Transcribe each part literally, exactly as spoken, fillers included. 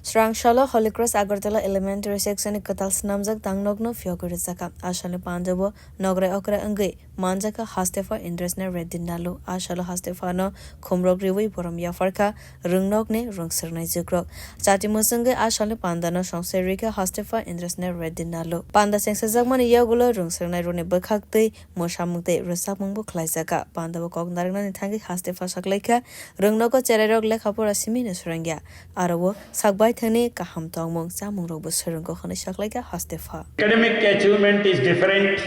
Srang salo Holy Cross Agartala Elementary Section ni kwtal swnamjak tangnokno phiyogwi rwjakha. A salni pandao nograi okrai wngwi manjakha Hastepha Indrasena Reddy Nallu. A salo Hastephano khumrok riwi borom yapharkha rwngnokni rwngswrwngnai jukrok. Chati mwswngwi a salni pandano songse rikha Hastepha Indrasena Reddy Nallu. Panda chengsajakmani yagulo rwngswrwngnairokni bwkhaktwi mwsamung tei rwchapmungbo khlaijakha. Pandao kok narwknani thangwi Hastepha saklaikha, rwngnogo cherairok lekha pora simino swrwngya. Aro o sak baithangni kaham tongmung chamungrokbo swrwngo hwnwi saklaikha Hastepha. Academic achievement is different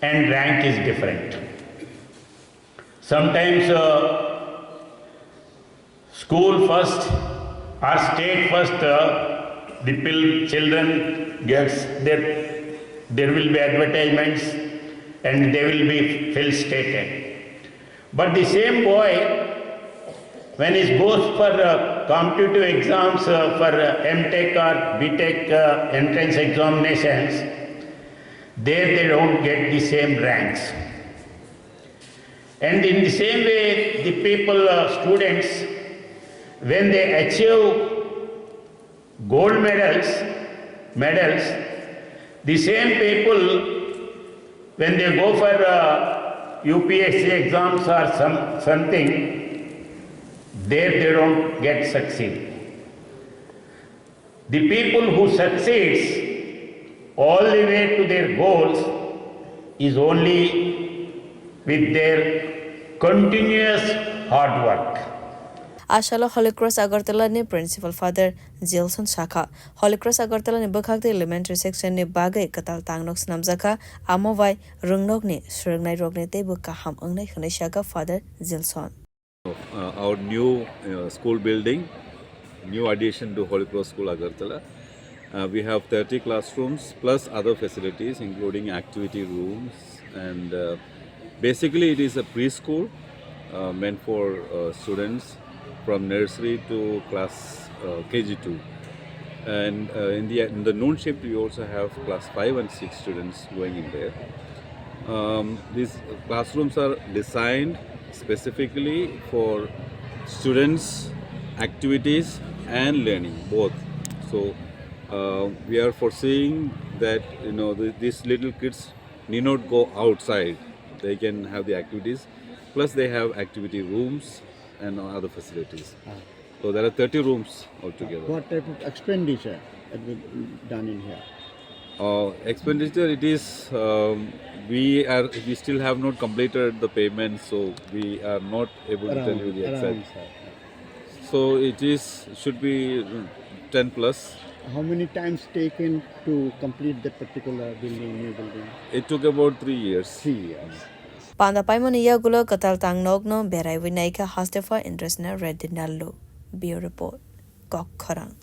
and rank is different. Sometimes uh, school first or state first, uh, the pil- children gets that there will be advertisements and they will be filled stated. But the same boy, when he goes for uh, competitive exams uh, for uh, M Tech or B Tech uh, entrance examinations, there they don't get the same ranks. And in the same way, the people, uh, students, when they achieve gold medals, medals, the same people, when they go for uh, U P S C exams or some, something, there they don't get succeed. The people who succeeds all the way to their goals is only with their continuous hard work. A salo Holy Cross Agartala ni Principal Father Gilson sakha, Holy Cross Agartala ni bwkhak tei elementary section ni bagwi kwtal tangnok swnamjakha, amo bai rwngnokni swrwngnairokni teibo kaham wngnai hwnwi sakha Father Gilson. Uh, our new uh, school building, new addition to Holy Cross School Agartala. Uh, we have thirty classrooms plus other facilities, including activity rooms. And uh, basically, it is a preschool uh, meant for uh, students from nursery to class uh, K G two. And uh, in, the, in the noon shift, we also have class five and six students going in there. Um, these classrooms are designed specifically for students, activities, and learning both. So uh, we are foreseeing that you know the, these little kids need not go outside. They can have the activities. Plus, they have activity rooms and other facilities. So there are thirty rooms altogether. What type of expenditure have been done in here? Uh, expenditure, it is um, we are we still have not completed the payment, so we are not able to tell you the exact. Sir. So it is should be mm, ten plus. How many times taken to complete that particular building, new building? It took about three years. Three years. Panda paimani yagulo kwtal tangnokno beraiwi naikha Hastepha Indrasena Reddy Nallu. Bureau Report, Kok Khorang.